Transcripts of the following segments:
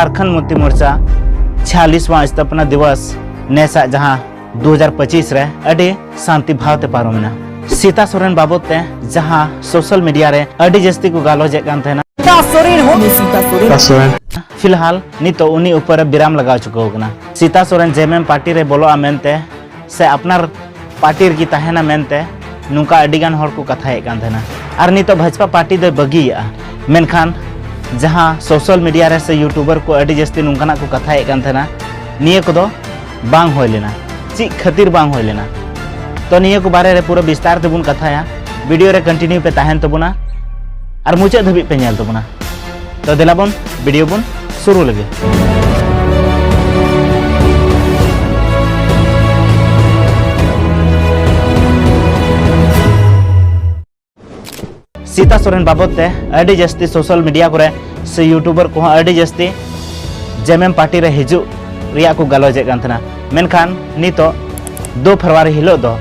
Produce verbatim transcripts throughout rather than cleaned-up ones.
ᱡᱷᱟᱲᱠᱷᱚᱸᱰ ᱢᱩᱠᱛᱤ ᱢᱳᱨᱪᱟ ᱪᱷᱤᱭᱟᱞᱤᱥ ᱣᱟᱸ ᱥᱛᱷᱟᱯᱚᱱᱟ ᱫᱤᱵᱚᱥ ᱱᱮᱥᱟᱜ ᱡᱟᱦᱟᱸ ᱫᱩ ᱦᱟᱡᱟᱨ ᱯᱚᱸᱪᱤᱥ ᱨᱮ ᱟᱹᱰᱤ ᱥᱟᱱᱛᱤ ᱵᱷᱟᱣ ᱛᱮ ᱯᱟᱨᱚᱢᱮᱱᱟ᱾ ᱥᱤᱛᱟ ᱥᱚᱨᱮᱱ ᱵᱟᱵᱚᱫ ᱛᱮ ᱡᱟᱦᱟᱸ social media ᱨᱮ ᱟᱹᱰᱤ ᱡᱟᱹᱥᱛᱤ ᱠᱚ ᱜᱟᱞᱚᱪᱮᱫ ᱠᱟᱱ ᱛᱟᱦᱮᱱᱟ, ᱥᱤᱛᱟ ᱥᱚᱨᱮᱱ ᱦᱚᱸ ᱩᱱᱤ ᱥᱤᱛᱟ ᱥᱚᱨᱮᱱ᱾ ᱯᱷᱤᱞᱦᱟᱞ ᱱᱤᱛᱚᱜ ᱩᱱᱤ ᱩᱯᱚᱨ ᱨᱮ ᱵᱤᱨᱟᱢ ᱞᱟᱜᱟᱣ ᱪᱩᱠᱟᱹᱣ ᱟᱠᱟᱱᱟ᱾ ᱥᱤᱛᱟ ᱥᱚᱨᱮᱱ ᱡᱮᱢᱮᱢ ᱯᱟᱨᱴᱤ ᱨᱮ ᱵᱚᱞᱚᱜᱼᱟ ᱢᱮᱱᱛᱮ ᱥᱮ ᱟᱯᱱᱟᱨ ᱯᱟᱨᱴᱤ ᱨᱮᱜᱮ ᱛᱟᱦᱮᱱᱟ ᱢᱮᱱᱛᱮ ᱱᱚᱝᱠᱟ ᱟᱹᱰᱤ ᱜᱟᱱ ᱦᱚᱲ ᱠᱚ ᱠᱟᱛᱷᱟᱭᱮᱫ ᱠᱟᱱ ᱛᱟᱦᱮᱱᱟ᱾ ᱟᱨ ᱱᱤᱛᱚᱜ ᱵᱷᱟᱡᱽᱯᱟ ᱯᱟᱨᱴᱤ ᱫᱚᱭ ᱵᱟᱹᱜᱤᱭᱮᱫᱼᱟ, ᱢᱮᱱᱠᱷᱟᱱ ᱡᱟᱦᱟᱸ social media ᱨᱮ ᱥᱮ YouTuber ᱠᱚ ᱟᱹᱰᱤ ᱡᱟᱹᱥᱛᱤ ᱱᱚᱝᱠᱟᱱᱟᱜ ᱠᱚ ᱠᱟᱛᱷᱟᱭᱮᱫ ᱠᱟᱱ ᱛᱟᱦᱮᱱᱟ, ᱱᱤᱭᱟᱹ ᱠᱚᱫᱚ ᱵᱟᱝ ᱦᱩᱭ ᱞᱮᱱᱟ᱾ ᱪᱮᱫ ᱠᱷᱟᱹᱛᱤᱨ ᱵᱟᱝ ᱦᱩᱭ ᱞᱮᱱᱟ? ᱛᱚ ᱱᱤᱭᱟᱹ ᱠᱚ ᱵᱟᱨᱮ ᱨᱮ ᱯᱩᱨᱟᱹ ᱵᱤᱥᱛᱟᱨ ᱛᱮᱵᱚᱱ ᱠᱟᱛᱷᱟᱭᱟ᱾ ᱵᱷᱤᱰᱤᱭᱳ ᱨᱮ continue ᱯᱮ ᱛᱟᱦᱮᱱ ᱛᱟᱵᱚᱱᱟ ᱟᱨ ᱢᱩᱪᱟᱹᱫ ᱫᱷᱟᱹᱵᱤᱡ ᱯᱮ ᱧᱮᱞ ᱛᱟᱵᱚᱱᱟ᱾ ᱛᱚ ᱫᱮᱞᱟ ᱵᱚᱱ ᱵᱷᱤᱰᱤᱭᱳ ᱵᱚᱱ ᱥᱩᱨᱩ ᱞᱮᱜᱮ᱾ ᱥᱤᱛᱟ ᱥᱚᱨᱮᱱ ᱵᱟᱵᱚᱫ ᱛᱮ ᱟᱹᱰᱤ ᱡᱟᱹᱥᱛᱤ social media ᱠᱚᱨᱮ ᱥᱮ YouTuber ᱠᱚᱦᱚᱸ ᱟᱹᱰᱤ ᱡᱟᱹᱥᱛᱤ ᱡᱮᱢᱮᱢ ᱯᱟᱨᱴᱤ ᱨᱮ ᱦᱤᱡᱩᱜ ᱨᱮᱭᱟᱜ ᱠᱚ ᱜᱟᱞᱚᱪᱮᱫ ᱠᱟᱱ ᱛᱟᱦᱮᱱᱟ᱾ ᱢᱮᱱᱠᱷᱟᱱ ᱱᱤᱛᱚᱜ ᱫᱩ ᱯᱷᱮᱵᱽᱨᱩᱣᱟᱨᱤ ᱦᱤᱞᱳᱜ ᱫᱚ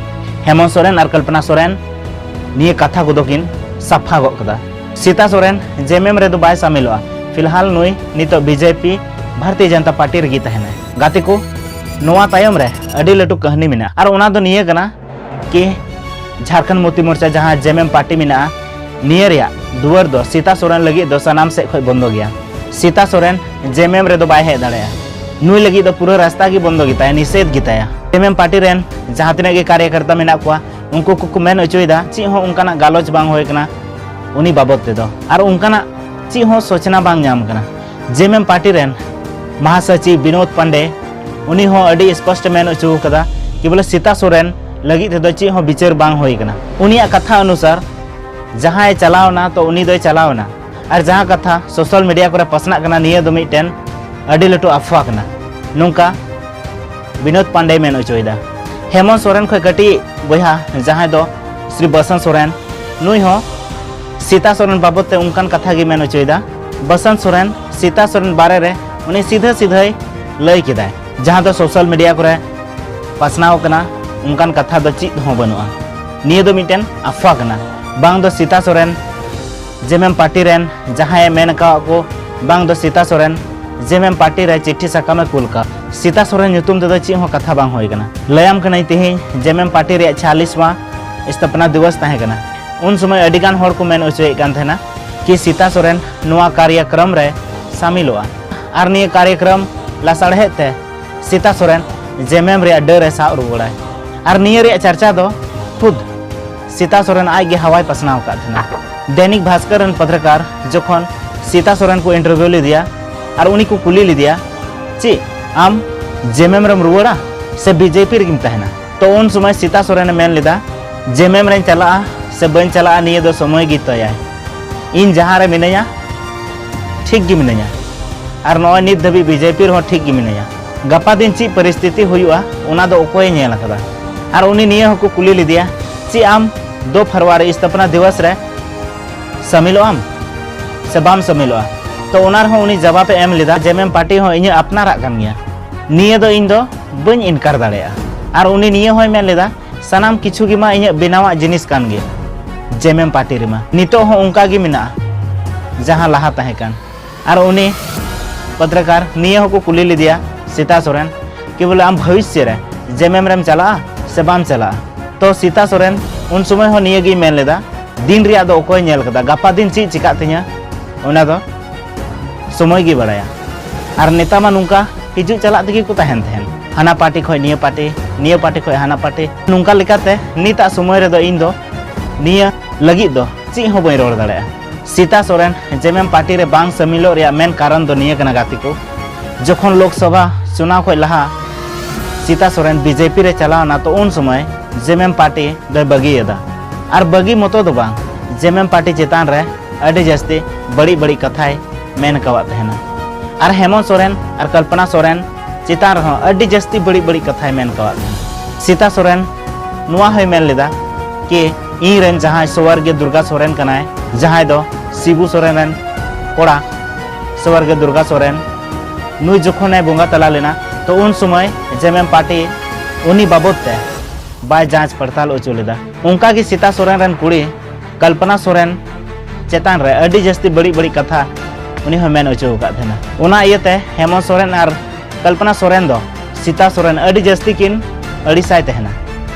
ᱦᱮᱢᱚᱱᱛ ᱥᱚᱨᱮᱱ ᱟᱨ ᱠᱚᱞᱯᱚᱱᱟ ᱥᱚᱨᱮᱱ ᱱᱤᱭᱟᱹ ᱠᱟᱛᱷᱟ ᱠᱚᱫᱚ ᱠᱤᱱ ᱥᱟᱯᱷᱟ ᱜᱚᱫ ᱠᱟᱫᱟ᱾ ᱥᱤᱛᱟ ᱥᱚᱨᱮᱱ ᱡᱮᱢᱮᱢ ᱨᱮᱫᱚ ᱵᱟᱭ ᱥᱟᱢᱤᱞᱚᱜᱼᱟ᱾ ᱯᱷᱤᱞᱦᱟᱞ ᱱᱩᱭ ᱱᱤᱛᱚᱜ BJP, ᱵᱷᱟᱨᱛᱤᱭᱚ ᱡᱚᱱᱚᱛᱟ ᱯᱟᱨᱴᱤ ᱨᱮᱜᱮ ᱛᱟᱦᱮᱱᱟᱭ᱾ ᱜᱟᱛᱮ ᱠᱚ, ᱱᱚᱣᱟ ᱛᱟᱭᱚᱢ ᱨᱮ ᱟᱹᱰᱤ ᱞᱟᱹᱴᱩ ᱠᱟᱹᱦᱱᱤ ᱢᱮᱱᱟᱜᱼᱟ, ᱟᱨ ᱚᱱᱟ ᱫᱚ ᱱᱤᱭᱟᱹ ᱠᱟᱱᱟ ᱠᱤ ᱡᱷᱟᱲᱠᱷᱚᱸᱰ ᱢᱩᱠᱛᱤ ᱢᱳᱨᱪᱟ, ᱡᱟᱦᱟᱸ ᱡᱮᱢᱮᱢ ᱯᱟᱨᱴᱤ ᱢᱮᱱᱟᱜᱼᱟ, ᱱᱤᱭᱟᱹ ᱨᱮᱭᱟᱜ ᱫᱩᱣᱟᱹᱨ ᱫᱚ ᱥᱤᱛᱟ ᱥᱚᱨᱮᱱ ᱞᱟᱹᱜᱤᱫ ᱫᱚ ᱥᱟᱱᱟᱢ ᱥᱮᱫ ᱠᱷᱚᱱ ᱵᱚᱱᱫᱚ ᱜᱮᱭᱟ᱾ ᱥᱤᱛᱟ ᱥᱚᱨᱮᱱ ᱡᱮᱢᱮᱢ ᱨᱮᱫᱚ ᱵᱟᱭ ᱦᱮᱡ ᱫᱟᱲᱮᱭᱟᱜᱼᱟ᱾ ᱱᱩᱭ ᱞᱟᱹᱜᱤᱫ ᱫᱚ ᱯᱩᱨᱟᱹ ᱨᱟᱥᱛᱟ ᱜᱮ ᱵᱚᱱᱫᱚ ᱜᱮᱛᱟᱭᱟ, ᱱᱤᱥᱮᱫᱷ ᱜᱮᱛᱟᱭᱟ᱾ ᱡᱮᱢᱮᱢ ᱯᱟᱨᱴᱤ ᱨᱮᱱ ᱡᱟᱦᱟᱸ ᱛᱤᱱᱟᱹᱜ ᱜᱮ ᱠᱟᱨᱭᱚᱠᱚᱨᱛᱟ ᱢᱮᱱᱟᱜ ᱠᱚᱣᱟ, ᱩᱱᱠᱩ ᱠᱚᱠᱚ ᱢᱮᱱ ᱚᱪᱚᱭᱮᱫᱟ, ᱪᱮᱫ ᱦᱚᱸ ᱚᱱᱠᱟᱱᱟᱜ ᱜᱟᱞᱚᱪ ᱵᱟᱝ ᱦᱩᱭ ᱠᱟᱱᱟ ᱩᱱᱤ ᱵᱟᱵᱚᱫ ᱛᱮᱫᱚ, ᱟᱨ ᱚᱱᱠᱟᱱᱟᱜ ᱪᱮᱫ ᱦᱚᱸ ᱥᱩᱪᱱᱟ ᱵᱟᱝ ᱧᱟᱢ ᱠᱟᱱᱟ᱾ ᱡᱮᱢᱮᱢ ᱯᱟᱨᱴᱤ ᱨᱮᱱ ᱢᱟᱦᱟᱥᱚᱪᱤᱵ ᱵᱤᱱᱳᱫ ᱯᱟᱱᱰᱮ, ᱩᱱᱤ ᱦᱚᱸ ᱟᱹᱰᱤ ᱥᱯᱚᱥᱴ ᱢᱮᱱ ᱚᱪᱚ ᱠᱟᱫᱟ ᱠᱤ ᱵᱚᱞᱮ ᱥᱤᱛᱟ ᱥᱚᱨᱮᱱ ᱞᱟᱹᱜᱤᱫ ᱛᱮᱫᱚ ᱪᱮᱫ ᱦᱚᱸ ᱵᱤᱪᱟᱹᱨ ᱵᱟᱝ ᱦᱩᱭ ᱠᱟᱱᱟ᱾ ᱩᱱᱤᱭᱟᱜ ᱠᱟᱛᱷᱟ ᱚᱱᱩᱥᱟᱨ ᱡᱟᱦᱟᱸᱭ ᱪᱟᱞᱟᱣᱱᱟ, ᱛᱚ ᱩᱱᱤ ᱫᱚᱭ ᱪᱟᱞᱟᱣᱱᱟ, ᱟᱨ ᱡᱟᱦᱟᱸ ᱠᱟᱛᱷᱟ social media ᱠᱚᱨᱮ ᱯᱟᱥᱱᱟᱜ ᱠᱟᱱᱟ, ᱱᱤᱭᱟᱹ ᱫᱚ ᱢᱤᱫᱴᱮᱱ ᱟᱹᱰᱤ ᱞᱟᱹᱴᱩ ᱟᱯᱷᱣᱟ ᱠᱟᱱᱟ, ᱱᱚᱝᱠᱟ ᱵᱤᱱᱳᱫ ᱯᱟᱱᱰᱮᱭ ᱢᱮᱱ ᱚᱪᱚᱭᱮᱫᱟ᱾ ᱦᱮᱢᱚᱱᱛ ᱥᱚᱨᱮᱱ ᱠᱷᱚᱱ ᱠᱟᱹᱴᱤᱡ ᱵᱚᱭᱦᱟ, ᱡᱟᱦᱟᱸᱭ ᱫᱚ ᱥᱨᱤ ᱵᱟᱥᱚᱱᱛ ᱥᱚᱨᱮᱱ, ᱱᱩᱭ ᱦᱚᱸ ᱥᱤᱛᱟ ᱥᱚᱨᱮᱱ ᱵᱟᱵᱚᱫ ᱛᱮ ᱚᱱᱠᱟᱱ ᱠᱟᱛᱷᱟ ᱜᱮ ᱢᱮᱱ ᱚᱪᱚᱭᱮᱫᱟ᱾ ᱵᱟᱥᱚᱱᱛ ᱥᱚᱨᱮᱱ ᱥᱤᱛᱟ ᱥᱚᱨᱮᱱ ᱵᱟᱨᱮ ᱨᱮ ᱩᱱᱤ ᱥᱤᱫᱷᱟᱹ ᱥᱤᱫᱷᱟᱹᱭ ᱞᱟᱹᱭ ᱠᱮᱫᱟᱭ, ᱡᱟᱦᱟᱸ ᱫᱚ social media ᱠᱚᱨᱮ ᱯᱟᱥᱱᱟᱣ ᱠᱟᱱᱟ, ᱚᱱᱠᱟᱱ ᱠᱟᱛᱷᱟ ᱫᱚ ᱪᱮᱫ ᱦᱚᱸ ᱵᱟᱹᱱᱩᱜᱼᱟ᱾ ᱱᱤᱭᱟᱹ ᱫᱚ ᱢᱤᱫᱴᱮᱱ ᱟᱯᱷᱣᱟ ᱠᱟᱱᱟ᱾ ᱵᱟᱝ ᱫᱚ ᱥᱤᱛᱟ ᱥᱚᱨᱮᱱ ᱡᱮᱢᱮᱢ ᱯᱟᱨᱴᱤ ᱨᱮᱱ ᱡᱟᱦᱟᱸᱭᱮ ᱢᱮᱱ ᱟᱠᱟᱫ ᱠᱚ, ᱵᱟᱝ ᱫᱚ ᱥᱤᱛᱟ ᱥᱚᱨᱮᱱ ᱡᱮᱢᱮᱢ ᱯᱟᱨᱴᱤ ᱨᱮ ᱪᱤᱴᱷᱤ ᱥᱟᱠᱟᱢ ᱮ ᱠᱩᱞ ᱠᱟᱜ᱾ ᱥᱤᱛᱟ ᱥᱚᱨᱮᱱ ᱧᱩᱛᱩᱢ ᱛᱮᱫᱚ ᱪᱮᱫ ᱦᱚᱸ ᱠᱟᱛᱷᱟ ᱵᱟᱝ ᱦᱩᱭ ᱠᱟᱱᱟ᱾ ᱞᱟᱹᱭᱟᱢ ᱠᱟᱹᱱᱟᱹᱧ, ᱛᱮᱦᱮᱧ ᱡᱮᱢᱮᱢ ᱯᱟᱨᱴᱤ ᱨᱮᱭᱟᱜ ᱪᱷᱤᱭᱟᱞᱤᱥ ᱣᱟ ᱥᱛᱷᱟᱯᱚᱱᱟ ᱫᱤᱵᱚᱥ ᱛᱟᱦᱮᱸ ᱠᱟᱱᱟ᱾ ᱩᱱ ᱥᱚᱢᱚᱭ ᱟᱹᱰᱤ ᱜᱟᱱ ᱦᱚᱲ ᱠᱚ ᱢᱮᱱ ᱦᱚᱪᱚᱭᱮᱫ ᱠᱟᱱ ᱛᱟᱦᱮᱱᱟ ᱠᱤ ᱥᱤᱛᱟ ᱥᱚᱨᱮᱱ ᱱᱚᱣᱟ ᱠᱟᱨᱭᱟᱠᱨᱚᱢ ᱨᱮ ᱥᱟᱢᱤᱞᱚᱜᱼᱟ ᱟᱨ ᱱᱤᱭᱟᱹ ᱠᱟᱨᱭᱟᱠᱨᱚᱢ ᱞᱟᱥᱟᱲᱦᱮᱫ ᱛᱮ ᱥᱤᱛᱟ ᱥᱚᱨᱮᱱ ᱡᱮᱢᱮᱢ ᱨᱮᱭᱟᱜ ᱰᱟᱹᱨ ᱮ ᱥᱟᱵ ᱨᱩᱣᱟᱹᱲᱟᱭ᱾ ᱟᱨ ᱱᱤᱭᱟᱹ ᱨᱮᱭᱟᱜ ᱪᱟᱨᱪᱟ ᱫᱚ ᱠᱷᱩᱫ ᱥᱤᱛᱟ ᱥᱚᱨᱮᱱ ᱟᱡ ᱜᱮ ᱦᱟᱣᱟᱭ ᱯᱟᱥᱱᱟᱣ ᱟᱠᱟᱫ ᱛᱟᱦᱮᱱᱟ᱾ ᱫᱮᱱᱤᱠ ᱵᱷᱟᱥᱠᱚᱨ ᱨᱮᱱ ᱯᱚᱛᱨᱚᱠᱟᱨ ᱡᱚᱠᱷᱚᱱ ᱥᱤᱛᱟ ᱥᱚᱨᱮᱱ ᱠᱚ ᱤᱱᱴᱟᱨᱵᱷᱤᱭᱩ ᱞᱮᱫᱮᱭᱟ ᱟᱨ ᱩᱱᱤ ᱠᱚ ᱠᱩᱞᱤ ᱞᱮᱫᱮᱭᱟ, "ᱪᱮᱫ ᱟᱢ ᱡᱮᱢᱮᱢ ᱨᱮᱢ ᱨᱩᱣᱟᱹᱲᱟ ᱥᱮ ᱵᱤᱡᱮᱯᱤ ᱨᱮᱜᱮᱢ ᱛᱟᱦᱮᱱᱟ?" ᱛᱚ ᱩᱱ ᱥᱚᱢᱚᱭ ᱥᱤᱛᱟ ᱥᱚᱨᱮᱱᱮ ᱢᱮᱱ ᱞᱮᱫᱟ, "ᱡᱮᱢᱮᱢ ᱨᱮᱧ ᱪᱟᱞᱟᱜᱼᱟ ᱥᱮ ᱵᱟᱹᱧ ᱪᱟᱞᱟᱜᱼᱟ, ᱱᱤᱭᱟᱹ ᱫᱚ ᱥᱚᱢᱚᱭ ᱜᱮ ᱛᱚᱭᱟᱭ᱾ ᱤᱧ ᱡᱟᱦᱟᱸ ᱨᱮ ᱢᱤᱱᱟᱹᱧᱟ, ᱴᱷᱤᱠ ᱜᱮ ᱢᱤᱱᱟᱹᱧᱟ᱾ ᱟᱨ ᱱᱚᱜᱼᱚᱭ ᱱᱤᱛ ᱫᱷᱟᱹᱵᱤᱡ ᱵᱤᱡᱮᱯᱤ ᱨᱮᱦᱚᱸ ᱴᱷᱤᱠ ᱜᱮ ᱢᱤᱱᱟᱹᱧᱟ᱾ ᱜᱟᱯᱟ ᱫᱤᱱ ᱪᱮᱫ ᱯᱚᱨᱤᱥᱛᱷᱤᱛᱤ ᱦᱩᱭᱩᱜᱼᱟ, ᱚᱱᱟ ᱫᱚ ᱚᱠᱚᱭᱮ ᱧᱮᱞ ᱟᱠᱟᱫᱟ?" ᱟᱨ ᱩᱱᱤ ᱱᱤᱭᱟᱹ ᱦᱚᱸᱠᱚ ᱠᱩᱞᱤ ᱞᱮᱫᱮᱭᱟ, "ᱪᱮᱫ ᱟᱢ ᱫᱩ ᱯᱷᱮᱵᱽᱨᱩᱣᱟᱨᱤ ᱥᱛᱷᱟᱯᱚᱱᱟ ᱫᱤᱵᱚᱥ ᱨᱮ ᱥᱟᱢᱤᱞᱚᱜ ᱟᱢ ᱥᱮ ᱵᱟᱢ ᱥᱟᱢᱤᱞᱚᱜᱼᱟ?" ᱛᱚ ᱚᱱᱟ ᱨᱮᱦᱚᱸ ᱩᱱᱤ ᱡᱟᱵᱟᱵ ᱮ ᱮᱢ ᱞᱮᱫᱟ, "ᱡᱮᱢᱮᱢ ᱯᱟᱨᱴᱤ ᱦᱚᱸ ᱤᱧᱟᱹᱜ ᱟᱯᱱᱟᱨᱟᱜ ᱠᱟᱱ ᱜᱮᱭᱟ, ᱱᱤᱭᱟᱹ ᱫᱚ ᱤᱧ ᱫᱚ ᱵᱟᱹᱧ ᱤᱱᱠᱟᱨ ᱫᱟᱲᱮᱭᱟᱜᱼᱟ᱾" ᱟᱨ ᱩᱱᱤ ᱱᱤᱭᱟᱹ ᱦᱚᱸᱭ ᱢᱮᱱ ᱞᱮᱫᱟ, "ᱥᱟᱱᱟᱢ ᱠᱤᱪᱷᱩ ᱜᱮ ᱢᱟ ᱤᱧᱟᱹᱜ ᱵᱮᱱᱟᱣᱟᱜ ᱡᱤᱱᱤᱥ ᱠᱟᱱ ᱜᱮ, ᱡᱮᱢᱮᱢ ᱯᱟᱨᱴᱤ ᱨᱮᱢᱟ ᱱᱤᱛᱚᱜ ᱦᱚᱸ ᱚᱱᱠᱟ ᱜᱮ ᱢᱮᱱᱟᱜᱼᱟ, ᱡᱟᱦᱟᱸ ᱞᱟᱦᱟ ᱛᱟᱦᱮᱸ ᱠᱟᱱ᱾" ᱟᱨ ᱩᱱᱤ ᱯᱚᱛᱨᱚᱠᱟᱨ ᱱᱤᱭᱟᱹ ᱦᱚᱸᱠᱚ ᱠᱩᱞᱤ ᱞᱮᱫᱮᱭᱟ, ᱥᱤᱛᱟ ᱥᱚᱨᱮᱱ, ᱠᱤ ᱵᱚᱞᱮ ᱟᱢ ᱵᱷᱚᱵᱤᱥᱥᱚ ᱨᱮ ᱡᱮᱢᱮᱢ ᱨᱮᱢ ᱪᱟᱞᱟᱜᱼᱟ ᱥᱮ ᱵᱟᱢ ᱪᱟᱞᱟᱜᱼᱟ? ᱛᱚ ᱥᱤᱛᱟ ᱥᱚᱨᱮᱱ ᱩᱱ ᱥᱚᱢᱚᱭ ᱦᱚᱸ ᱱᱤᱭᱟᱹ ᱜᱮᱭ ᱢᱮᱱ ᱞᱮᱫᱟ, "ᱫᱤᱱ ᱨᱮᱭᱟᱜ ᱫᱚ ᱚᱠᱚᱭ ᱧᱮᱞ ᱠᱟᱫᱟ, ᱜᱟᱯᱟ ᱫᱤᱱ ᱪᱮᱫ ᱪᱤᱠᱟᱜ ᱛᱤᱧᱟ, ᱚᱱᱟ ᱫᱚ ᱥᱚᱢᱚᱭ ᱜᱮ ᱵᱟᱲᱟᱭᱟ, ᱟᱨ ᱱᱮᱛᱟ ᱢᱟ ᱱᱚᱝᱠᱟ ᱦᱤᱡᱩᱜ ᱪᱟᱞᱟᱜ ᱛᱮᱜᱮ ᱠᱚ ᱛᱟᱦᱮᱱ ᱛᱟᱦᱮᱱ, ᱦᱟᱱᱟ ᱯᱟᱨᱴᱤ ᱠᱷᱚᱱ ᱱᱤᱭᱟᱹ ᱯᱟᱨᱴᱤ, ᱱᱤᱭᱟᱹ ᱯᱟᱨᱴᱤ ᱠᱷᱚᱱ ᱦᱟᱱᱟ ᱯᱟᱨᱴᱤ, ᱱᱚᱝᱠᱟ ᱞᱮᱠᱟᱛᱮ ᱱᱤᱛᱟᱜ ᱥᱚᱢᱚᱭ ᱨᱮᱫᱚ ᱤᱧ ᱫᱚ ᱱᱤᱭᱟᱹ ᱞᱟᱹᱜᱤᱫ ᱫᱚ ᱪᱮᱫ ᱦᱚᱸ ᱵᱟᱹᱧ ᱨᱚᱲ ᱫᱟᱲᱮᱭᱟᱜᱼᱟ᱾" ᱥᱤᱛᱟ ᱥᱚᱨᱮᱱ ᱡᱮᱢᱮᱢ ᱯᱟᱨᱴᱤ ᱨᱮ ᱵᱟᱝ ᱥᱟᱹᱢᱤᱞᱚᱜ ᱨᱮᱭᱟᱜ ᱢᱮᱱ ᱠᱟᱨᱚᱱ ᱫᱚ ᱱᱤᱭᱟᱹ ᱠᱟᱱᱟ, ᱜᱟᱛᱮ ᱠᱚ, ᱡᱚᱠᱷᱚᱱ ᱞᱳᱠᱥᱚᱵᱷᱟ ᱪᱩᱱᱟᱣ ᱠᱷᱚᱱ ᱞᱟᱦᱟ ᱥᱤᱛᱟ ᱥᱚᱨᱮᱱ ᱵᱤᱡᱮᱯᱤ ᱨᱮ ᱪᱟᱞᱟᱣ ᱮᱱᱟ, ᱛᱚ ᱩᱱ ᱥᱚᱢᱚᱭ ᱡᱮᱢᱮᱢ ᱯᱟᱨᱴᱤ ᱫᱚᱭ ᱵᱟᱹᱜᱤᱭᱟᱫᱟ᱾ ᱟᱨ ᱵᱟᱹᱜᱤ ᱢᱚᱛᱚ ᱫᱚ ᱵᱟᱝ, ᱡᱮᱢᱮᱢ ᱯᱟᱨᱴᱤ ᱪᱮᱛᱟᱱ ᱨᱮ ᱟᱹᱰᱤ ᱡᱟᱹᱥᱛᱤ ᱵᱟᱹᱲᱤᱡ ᱵᱟᱹᱲᱤᱡ ᱠᱟᱛᱷᱟᱭ ᱢᱮᱱ ᱠᱟᱣᱟᱫ ᱛᱟᱦᱮᱱᱟ᱾ ᱟᱨ ᱦᱮᱢᱚᱱᱛ ᱥᱚᱨᱮᱱ ᱟᱨ ᱠᱚᱞᱯᱚᱱᱟ ᱥᱚᱨᱮᱱ ᱪᱮᱛᱟᱱ ᱨᱮᱦᱚᱸ ᱟᱹᱰᱤ ᱡᱟᱹᱥᱛᱤ ᱵᱟᱹᱲᱤᱡ ᱵᱟᱹᱲᱤᱡ ᱠᱟᱛᱷᱟᱭ ᱢᱮᱱ ᱠᱟᱣᱟᱫ ᱛᱟᱦᱮᱱᱟ᱾ ᱥᱤᱛᱟ ᱥᱚᱨᱮᱱ ᱱᱚᱣᱟ ᱦᱚᱸᱭ ᱢᱮᱱ ᱞᱮᱫᱟ ᱠᱤ ᱤᱧ ᱨᱮᱱ ᱡᱟᱦᱟᱸᱭ ᱥᱚᱣᱚᱨᱜᱤᱭᱚ ᱫᱩᱨᱜᱟ ᱥᱚᱨᱮᱱ ᱠᱟᱱᱟᱭ, ᱡᱟᱦᱟᱸᱭ ᱫᱚ ᱥᱤᱵᱩ ᱥᱚᱨᱮᱱ ᱨᱮᱱ ᱠᱚᱲᱟ, ᱥᱚᱣᱚᱨᱜᱤᱭᱚ ᱫᱩᱨᱜᱟ ᱥᱚᱨᱮᱱ, ᱱᱩᱭ ᱡᱚᱠᱷᱚᱱᱮ ᱵᱚᱸᱜᱟ ᱛᱟᱞᱟ ᱞᱮᱱᱟ, ᱛᱚ ᱩᱱ ᱥᱚᱢᱚᱭ ᱡᱮᱢᱮᱢ ᱯᱟᱨᱴᱤ ᱩᱱᱤ ᱵᱟᱵᱚᱫ ᱛᱮ ᱵᱟᱭ ᱡᱟᱸᱪ ᱯᱟᱲᱛᱟᱞ ᱦᱚᱪᱚ ᱞᱮᱫᱟ᱾ ᱚᱱᱠᱟ ᱜᱮ ᱥᱤᱛᱟ ᱥᱚᱨᱮᱱ ᱨᱮᱱ ᱠᱩᱲᱤ ᱠᱚᱞᱯᱚᱱᱟ ᱥᱚᱨᱮᱱ ᱪᱮᱛᱟᱱ ᱨᱮ ᱟᱹᱰᱤ ᱡᱟᱹᱥᱛᱤ ᱵᱟᱹᱲᱤᱡ ᱵᱟᱹᱲᱤᱡ ᱠᱟᱛᱷᱟ ᱩᱱᱤ ᱦᱚᱸ ᱢᱮᱱ ᱦᱚᱪᱚ ᱟᱠᱟᱫ ᱛᱟᱦᱮᱱᱟ᱾ ᱚᱱᱟ ᱤᱭᱟᱹᱛᱮ ᱦᱮᱢᱚᱱᱛ ᱥᱚᱨᱮᱱ ᱟᱨ ᱠᱚᱞᱯᱚᱱᱟ ᱥᱚᱨᱮᱱ ᱫᱚ ᱥᱤᱛᱟ ᱥᱚᱨᱮᱱ ᱟᱹᱰᱤ ᱡᱟᱹᱥᱛᱤ ᱠᱤᱱ ᱟᱹᱲᱤᱥᱟᱭ ᱛᱟᱦᱮᱱᱟ᱾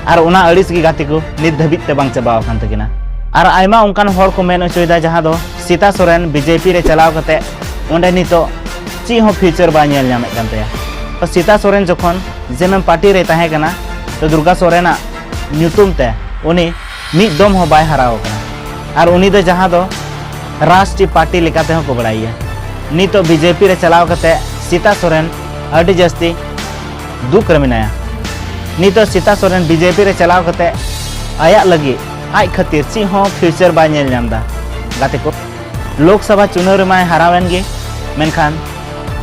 ᱟᱨ ᱚᱱᱟ ᱟᱹᱲᱤᱥ ᱜᱮ ᱜᱟᱛᱮ ᱠᱚ ᱱᱤᱛ ᱫᱷᱟᱹᱵᱤᱡ ᱛᱮ ᱵᱟᱝ ᱪᱟᱵᱟ ᱟᱠᱟᱱ ᱛᱟᱹᱠᱤᱱᱟ᱾ ᱟᱨ ᱟᱭᱢᱟ ᱚᱱᱠᱟᱱ ᱦᱚᱲ ᱠᱚ ᱢᱮᱱ ᱦᱚᱪᱚᱭᱮᱫᱟ ᱡᱟᱦᱟᱸ ᱫᱚ ᱥᱤᱛᱟ ᱥᱚᱨᱮᱱ ᱵᱤᱡᱮᱯᱤ ᱨᱮ ᱪᱟᱞᱟᱣ ᱠᱟᱛᱮ ᱚᱸᱰᱮ ᱱᱤᱛᱚᱜ ᱪᱮᱫ ᱦᱚᱸ ᱯᱷᱤᱭᱩᱪᱟᱨ ᱵᱟᱭ ᱧᱮᱞ ᱧᱟᱢᱮᱫ ᱠᱟᱱ ᱛᱟᱭᱟ᱾ ᱛᱚ ᱥᱤᱛᱟ ᱥᱚᱨᱮᱱ ᱡᱚᱠᱷᱚᱱ ᱡᱮᱢᱮᱢ ᱯᱟᱨᱴᱤ ᱨᱮ ᱛᱟᱦᱮᱸ ᱠᱟᱱᱟ, ᱛᱚ ᱫᱩᱨᱜᱟ ᱥᱚᱨᱮᱱᱟᱜ ᱧᱩᱛᱩᱢ ᱛᱮ ᱩᱱᱤ ᱢᱤᱫ ᱫᱚᱢ ᱦᱚᱸ ᱵᱟᱭ ᱦᱟᱨᱟᱣ ᱟᱠᱟᱱᱟ᱾ ᱟᱨ ᱩᱱᱤ ᱫᱚ ᱡᱟᱦᱟᱸ ᱫᱚ ᱨᱟᱥᱴᱨᱤᱭᱚ ᱯᱟᱨᱴᱤ ᱞᱮᱠᱟ ᱛᱮᱦᱚᱸ ᱠᱚ ᱵᱟᱲᱟᱭᱮᱭᱟ᱾ ᱱᱤᱛᱚᱜ ᱵᱤᱡᱮᱯᱤ ᱨᱮ ᱪᱟᱞᱟᱣ ᱠᱟᱛᱮ ᱥᱤᱛᱟ ᱥᱚᱨᱮᱱ ᱟᱹᱰᱤ ᱡᱟᱹᱥᱛᱤ ᱫᱩᱠ ᱨᱮ ᱢᱮᱱᱟᱭᱟ᱾ ᱱᱤᱛᱚᱜ ᱥᱤᱛᱟ ᱥᱚᱨᱮᱱ ᱵᱤᱡᱮᱯᱤ ᱨᱮ ᱪᱟᱞᱟᱣ ᱠᱟᱛᱮ ᱟᱭᱟᱜ ᱞᱟᱹᱜᱤᱫ ᱟᱡ ᱠᱷᱟᱹᱛᱤᱨ ᱪᱮᱫ ᱦᱚᱸ ᱯᱷᱤᱭᱩᱪᱟᱨ ᱵᱟᱭ ᱧᱮᱞ ᱧᱟᱢ ᱮᱫᱟ᱾ ᱜᱟᱛᱮ ᱠᱚ, ᱞᱳᱠᱥᱚᱵᱷᱟ ᱪᱩᱱᱟᱹᱣ ᱨᱮᱢᱟᱭ ᱦᱟᱨᱟᱣᱮᱱ ᱜᱮ, ᱢᱮᱱᱠᱷᱟᱱ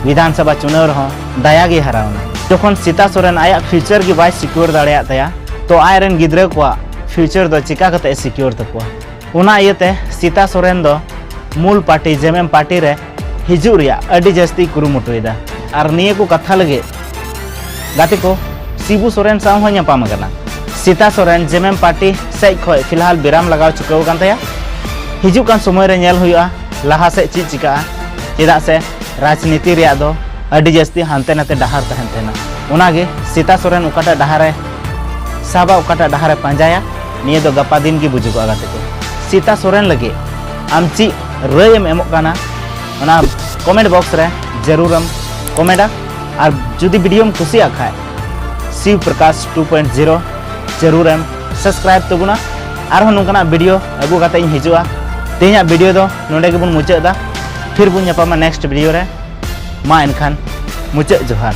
ᱵᱤᱫᱷᱟᱱ ᱥᱚᱵᱷᱟ ᱪᱩᱱᱟᱹᱣ ᱨᱮᱦᱚᱸ ᱫᱟᱭᱟ ᱜᱮᱭ ᱦᱟᱨᱟᱣᱱᱟ᱾ ᱡᱚᱠᱷᱚᱱ ᱥᱤᱛᱟ ᱥᱚᱨᱮᱱ ᱟᱭᱟᱜ ᱯᱷᱤᱭᱩᱪᱟᱨ ᱜᱮ ᱵᱟᱭ ᱥᱤᱠᱤᱭᱳᱨ ᱫᱟᱲᱮᱭᱟᱜ ᱛᱟᱭᱟ, ᱛᱚ ᱟᱡᱨᱮᱱ ᱜᱤᱫᱽᱨᱟᱹ ᱠᱚᱣᱟᱜ ᱯᱷᱤᱭᱩᱪᱟᱨ ᱫᱚ ᱪᱤᱠᱟ ᱠᱟᱛᱮ ᱮ ᱥᱤᱠᱤᱭᱳᱨ ᱛᱟᱠᱚᱣᱟ? ᱚᱱᱟ ᱤᱭᱟᱹᱛᱮ ᱥᱤᱛᱟ ᱥᱚᱨᱮᱱ ᱫᱚ ᱢᱩᱞ ᱯᱟᱨᱴᱤ ᱡᱮᱢᱮᱢ ᱯᱟᱨᱴᱤ ᱨᱮ ᱦᱤᱡᱩᱜ ᱨᱮᱭᱟᱜ ᱟᱹᱰᱤ ᱡᱟᱹᱥᱛᱤ ᱠᱩᱨᱩᱢᱩᱴᱩᱭᱮᱫᱟ᱾ ᱟᱨ ᱱᱤᱭᱟᱹ ᱠᱚ ᱠᱟᱛᱷᱟ ᱞᱟᱹᱜᱤᱫ ᱜᱟᱛᱮ ᱠᱚ ᱥᱤᱵᱩ ᱥᱚᱨᱮᱱ ᱥᱟᱶ ᱦᱚᱸ ᱧᱟᱯᱟᱢ ᱟᱠᱟᱱᱟ᱾ ᱥᱤᱛᱟ ᱥᱚᱨᱮᱱ ᱡᱮᱢᱮᱢ ᱯᱟᱨᱴᱤ ᱥᱮᱡ ᱠᱷᱚᱱ ᱯᱷᱤᱞᱦᱟᱞ ᱵᱤᱨᱟᱢ ᱞᱟᱜᱟᱣ ᱪᱩᱠᱟᱹᱣ ᱟᱠᱟᱱ ᱛᱟᱭᱟ᱾ ᱦᱤᱡᱩᱜ ᱠᱟᱱ ᱥᱚᱢᱚᱭ ᱨᱮ ᱧᱮᱞ ᱦᱩᱭᱩᱜᱼᱟ ᱞᱟᱦᱟ ᱥᱮᱫ ᱪᱮᱫ ᱪᱤᱠᱟᱹᱜᱼᱟ, ᱪᱮᱫᱟᱜ ᱥᱮ ᱨᱟᱡᱽᱱᱤᱛᱤ ᱨᱮᱭᱟᱜ ᱫᱚ ᱟᱹᱰᱤ ᱡᱟᱹᱥᱛᱤ ᱦᱟᱱᱛᱮ ᱱᱟᱛᱮ ᱰᱟᱦᱟᱨ ᱛᱟᱦᱮᱱ ᱛᱟᱦᱮᱱᱟ᱾ ᱚᱱᱟᱜᱮ ᱥᱤᱛᱟ ᱥᱚᱨᱮᱱ ᱚᱠᱟᱴᱟᱜ ᱰᱟᱦᱟᱨᱮ ᱥᱟᱵᱟ, ᱚᱠᱟᱴᱟᱜ ᱰᱟᱦᱟᱨᱮ ᱯᱟᱸᱡᱟᱭᱟ, ᱱᱤᱭᱟᱹ ᱫᱚ ᱜᱟᱯᱟ ᱫᱤᱱ ᱜᱮ ᱵᱩᱡᱩᱜᱚᱜᱼᱟ ᱜᱟᱛᱮ ᱠᱚ᱾ ᱥᱤᱛᱟ ᱥᱚᱨᱮᱱ ᱞᱟᱹᱜᱤᱫ ᱟᱢ ᱪᱮᱫ ᱨᱟᱹᱭ ᱮᱢ ᱮᱢᱚᱜ ᱠᱟᱱᱟ, ᱚᱱᱟ ᱠᱚᱢᱮᱱᱴ ᱵᱚᱠᱥ ᱨᱮ ᱡᱟᱹᱨᱩᱲᱮᱢ ᱠᱚᱢᱮᱱᱴᱟ᱾ ᱟᱨ ᱡᱩᱫᱤ ᱵᱷᱤᱰᱤᱭᱳᱢ ᱠᱩᱥᱤᱭᱟᱜ ᱠᱷᱟᱡ Shib Prakash two point zero ᱡᱟᱹᱨᱩᱲᱮᱢ ᱥᱟᱵᱥᱠᱨᱟᱭᱤᱵ ᱛᱟᱵᱚᱱᱟ᱾ ᱟᱨᱦᱚᱸ ᱱᱚᱝᱠᱟᱱᱟᱜ ᱵᱷᱤᱰᱤᱭᱳ ᱟᱹᱜᱩ ᱠᱟᱛᱮ ᱤᱧ ᱦᱤᱡᱩᱜᱼᱟ᱾ ᱛᱮᱦᱮᱧᱟᱜ ᱵᱷᱤᱰᱤᱭᱳ ᱫᱚ ᱱᱚᱰᱮ ᱜᱮᱵᱚᱱ ᱢᱩᱪᱟᱹᱫ ᱮᱫᱟ᱾ ᱯᱷᱤᱨ ᱵᱚᱱ ᱧᱟᱯᱟᱢᱟ ᱱᱮᱠᱥᱴ ᱵᱷᱤᱰᱤᱭᱳ ᱨᱮ᱾ ᱢᱟ ᱮᱱᱠᱷᱟᱱ ᱢᱩᱪᱟᱹᱫ ᱡᱚᱦᱟᱨ᱾